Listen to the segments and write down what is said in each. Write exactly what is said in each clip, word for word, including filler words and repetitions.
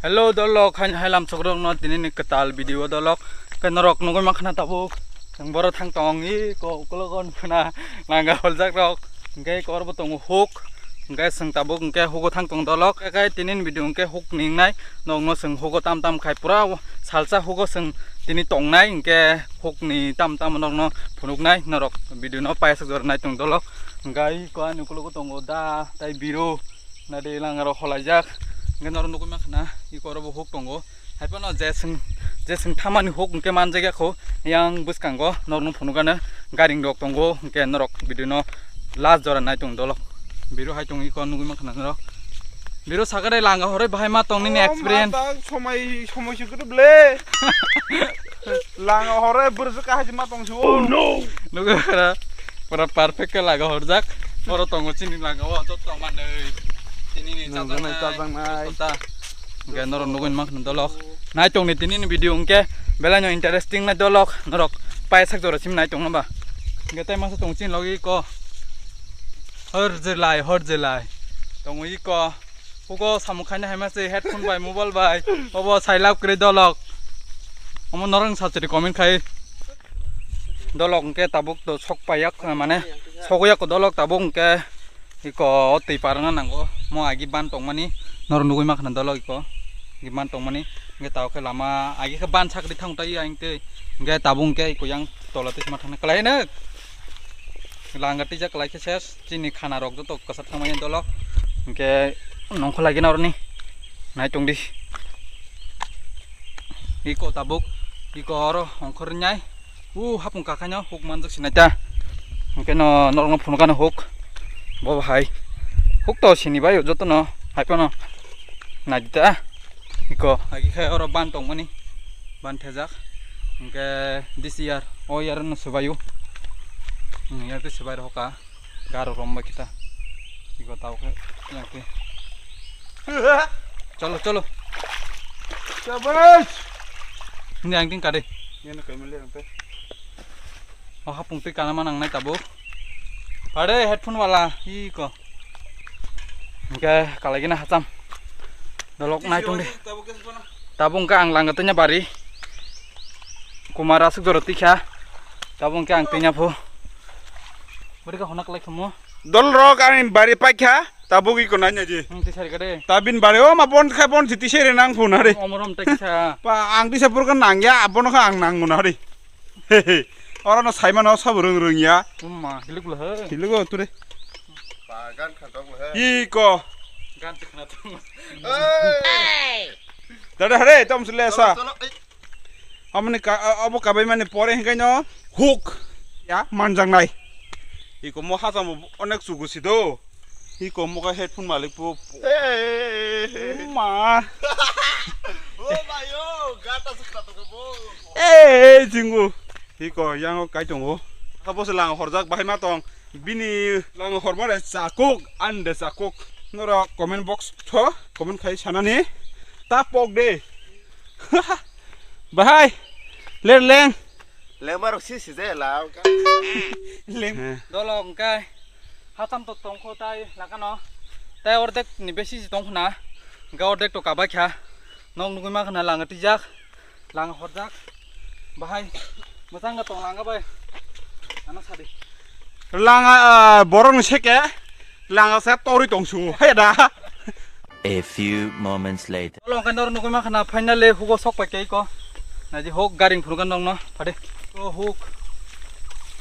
Hello dolok, hain hai lam sokrok no tini ni kwtal video dolok. Ke norok nugui ma khna tabuk. Ang boro thang tong i ko ukulok on khna langa holjak rok. Hingke kor bo tongo huk. Hingke seng tabuk hingke hugo thang tong dolok. Ke kai tini ni video hingke huk ning nai. Nok no seng hugo tam tam khai pura salsa hugo seng tini tong nai hingke huk ni tam tam nok no phunuk nai norok video no paisuk jora nai tong dolok. Hingke i ko ani ukulok tongo da tai biro. Nade langaro holaijak. Hingke norok nugui ma khna, i koro bo huk tongo. Haiphano je seng, je seng thamani huk hingke manjak ya kho. Yang bwskango norok no phunukano garing rok tongo. Hingke norok video no last jora nai tong dolok. Biro hai tong i ko nugui ma khna norok. Biro sakare langa hore bahai ma tong nini Oh, experience. Matang somai, somai se kudu ble. Langa hore burjak kahai ma tong se. Oh no. Nugui khna. Pura perfect ke laga horjak. Oro tongo chini laga o joto manwi. Tini ni Nang chajaknai, janai chajaknai. Kota. Hingke norok nugui ma khna dolok. Nai tong ni tini ni video hingke belai no interesting nai dolok. Norok pai sak jora sim nai tong ba. Hingke tai masa tong chini logi ko. Hor jelai, hor jelai. Tongo i ko. Hugo samung khaina hai ma se headphone bai, mobile bai. Obo sai love kwrwi dolok. Omo norok ni sachiri comment khai. Dolok hingke tabuk to sok paiyak, mane sogoyak ko dolok tabuk hingke iko twi parna nango. Mo agi ban tongmani norok nugui ma khna dolok iko. Agi ban tongmani hingke tao khe lama agi khe ban sakri thang tai ang tei hingke tabuk hingke iko yang tola twi sima thangna kwlai no. Langa twijak kwlai khe ses. Chini khana rok joto kwchak thangmani dolok. Hingke nongkho lagi na oroni. Nai tong di. Iko tabuk. Iko oro ongkhor nyai. U hapung kakhaino huk manjak sinai ta. Hingke no norok no phunukano huk. Bo hai. Huk to sini bai joto no. Hai pono. Nai di ta. Iko. Agi khai oro ban tongmani. Ban thejak. Hingke this year. O year no subayu. Hmm, year ke subai roka. Garo rom ba kita. Iko tau ke yang ke. Chalo, chalo. Shabash. Ini yang ting kade. Ini kamu lihat sampai. Oh, hapung twi kana manang nai tabuk. Pade headphone wala. Iko. Hingke kalai gina hacham. Dolok nai tong di. Tabuk hingke ang langa tanya bari. Kumar asuk joro tikha. Tabuk hingke ang tinya phu. Beri ka honak lai khamu. Dol rok ani bari paikha. Tabuk iko nanya ji. Hmm, tisari kade. Tabin bari o ma bon khai bon jiti sere nang phu na re. Omorom teksa. Pa ang tisa pur ka nang ya, abono kha ang nang na re. Oro no saimano sabo rwng rwng ya. Umma, hilik bula he. Hilik o ture. Ba gan khantok bula he. Iko. Gan tikna tong. Hey! Dada hare tom sule sa. Cholo, cholo, ei. Amoni ka abo kabai mani pore hinkai no hook ya manjang nai. Iko mo hachamo onek chugu si do. Iko mo ka headphone malik po. Hey! Ma. Oh my oh, gata sukra to bo. Ei, jingu. Hiko, yango kai tongo. Abo se lang horjak bahai ma tong. Bini lang horma re chakuk, an de chakuk. Noro comment box tho, comment khai sanani. Ta pok de. Bahai. Ler leng. Leng ma rok si si je la. Leng. He. Dolo hingkai. Hacham to tongkho tai lakano. Tai ordek ni besi si tongkhna. Ga ordek to kabai kha. Nok nugui ma khna lang tijak. Lang horjak. Bahai. Mwchang ga tong lang bai. Ano sadi. Langa, ah, borok ni seke. Langa sa tori tong su. Hai da. A few moments later. Tolo hingke nor nugui ma khna finally hugo sok pai kei ko. Naji huk garing phuru gan nong no. Phade. Ko huk.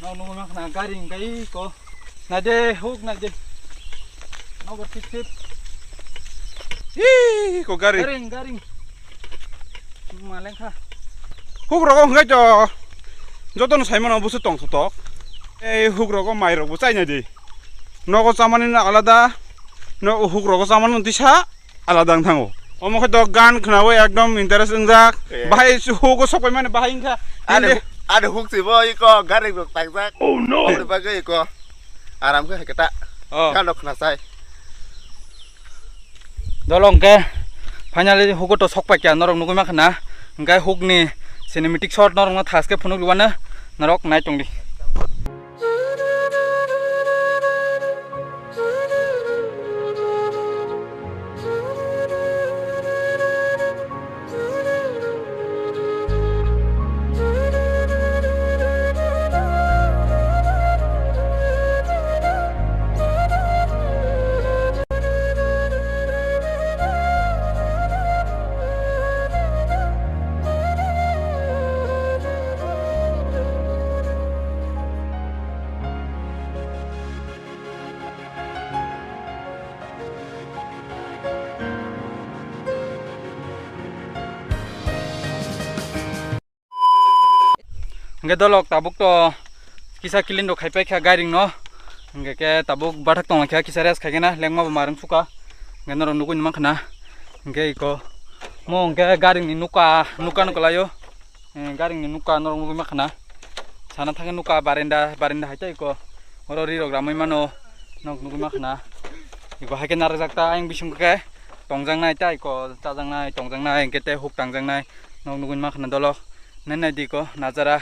Nor nugui ma khna garing gai ko. Naide huk naide. Nobor sip sip. Ih, ko gari. Garing, garing. Maleng kha. Huk rogo hingkai to. Joto no saimano busu tong thotok. Ei huk rogo mai rok bo chai nai di. Nogo chamani no alada. No huk rogo chamani no tisa. Alada wng thango. Omo khe to gan khnaui ekdom interest wngjak. Eh. Bahai hugo sokpai mani bahai wngkha. Ani, ani huk si bo iko gari rok tangjak. Oh no. Aboni bagwi iko aram khe hai khe ta. Oh. Gan rok khna sai. Dolo hwnkhe finally hugo to sokpai kha norok nugui ma khna. Hwnkhe hukni cinematic shot norok no thaske phunuk rwano norok nai tongdi. Hwnkhe dolok tabuk to kisa clean rok khai paikha gairing no. Hwnkhe khe tabuk bathak tonglaikha, kisa rest khaikhe na lengma bo marwng sukha. Hwnkhe norok nugwi mankha na. Hwnkhe iko mo hwnkhe gairing ni nuka, nuka no kwlaio. Eh, gairing ni nuka norok nugwi mankha na. Sana thangkhe nuka barenda, barenda hai tei iko. Oro ri rok ramwi mano. Norok nugwi mankha na. Iko hai khe narwkjak ta ayang bising khe tongjaknai tei iko chajaknai, tongjaknai hwnkhe tei huk tangjaknai. Norok nugwi mankha na dolok. Nai nai di ko najara.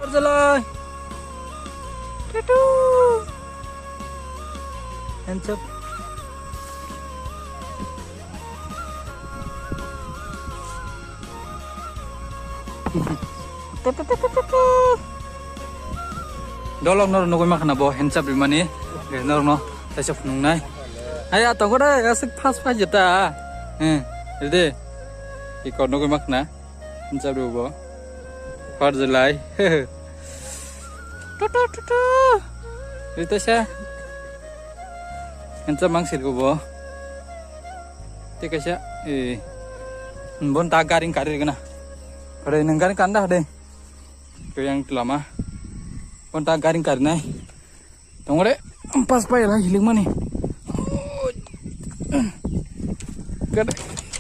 Orjalai. Tutu. Hands up. Dolok norok nugwi mankha na bo hands up rimani. Norok no kaisa phunuknai. Aya tongo de aswk fast fast jeta. He. Rede. Iko nugwi mankha na. Hands up ribo. Hor July. Tutu tutu. Rita sha. Hands up mang sirgo bo. Tei kaisa, eh, bon ta gairing kari rikna. Hore nang gairing kanda hade. Kau yang lama. Bon ta gairing kari nai. Tongore, pas pai lah hilik mani. Kade,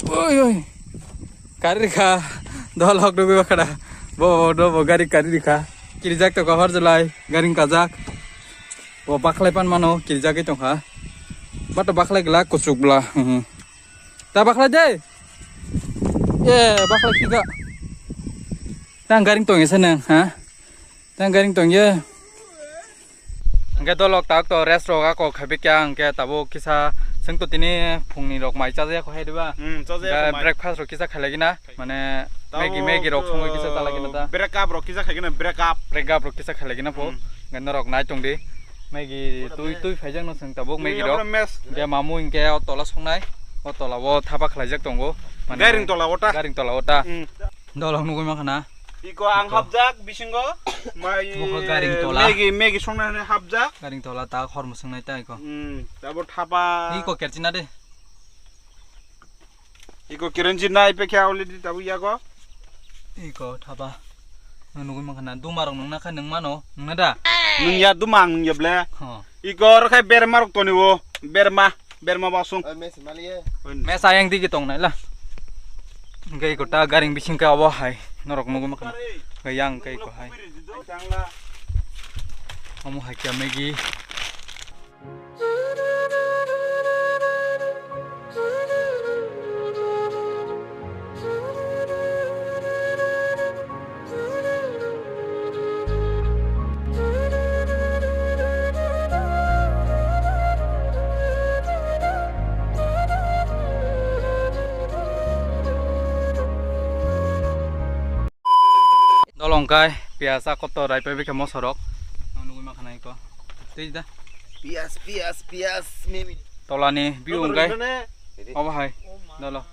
oi, oi. Kari rikha, dolok dugui bakada. Bo, bo, do, bo, gairing kari rikha. Kirijak to kahor jalai, gairing kajak. Bo baklai pan mano, kirijagwi tongkha. Bato baklai glak kuchuk bla. Hmm. Ta baklai de. Ye, baklai kika. Tang gairing tong ye sanang, ha? Tang gairing tong ye. Hingke dolok tak to rest rok ako khaibikya hingke tabuk kisa sengto tini phungni rok mai chajakya ko hai diba? Hmm, chajakya ko mai. Breakfast rok kisa khailagina. Mane tabo Maggie, Maggie rok songwi kisa chalai kena ta. Break up rok kisa khaigena, break up. Break up rok kisa khailagina pho. Hmm. Hingke norok nai tongdi. Maggie tui, tui phaijak no seng tabuk Maggie rok. Hingke mamu hingke o tola songnai. O tola o thapa khlaijak tongo. Mane gairing tola o ta. Gairing tola o ta. Hmm. Dolok nugui mankha na. Iko ang hapjak bisingo. Mai, mokho gairing tola. Maggie, Maggie songna hapjak. Gairing tola ta khor musung nai ta iko. Hmm, tabo thapa. Iko kerchina de. Iko kerenjin nai pekhe already tabu yago. Iko thaba. Nung nugui mankha na, duma rok nung nakha nung mano, nung na da? Nung ya duma, nung ya ble. Ho. Iko oro khai berma rok toni o, berma, berma basung. Mes ayang digi tong nai la. Hingke iko ta garing bising ka obo hai, norok nugui mankha na. Yang ke iko hai. Omo hai kya Maggie. Dolong kai, piyas a kotor rai pai bikhe mosorok. Ang nugui mankha na iko. Tei da. Piyas, piyas, piyas, mimi. Tolani view ang kai. Obo hai. Dolo.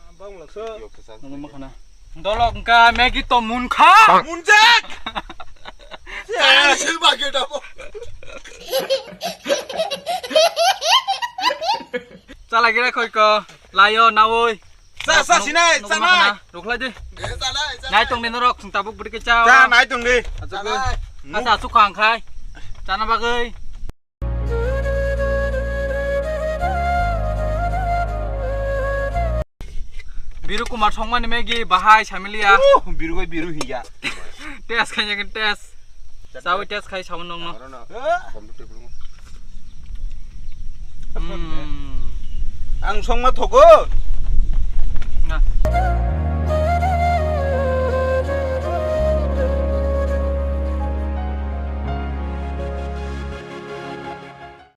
Nugui mankha na. Dolok ang kai, Maggie to munkha. Munjak. Tara sui ba ge dabo. Chala gira khoi ko. Layo, nawi. Sa, sa, sinai, sa nai. Rukhlai di. Nai tong di norok, sung tabuk budi ke chao. Sa nai tong di. Asa, asa, sukha ang khai. Chana bagwi. Biru Kumar songmani Maggie bahai samiliya. Uh, biru bai biru hiya. Test khai yakin test. Sawi test khai sawi nong no. Hmm. Ang songma thogo.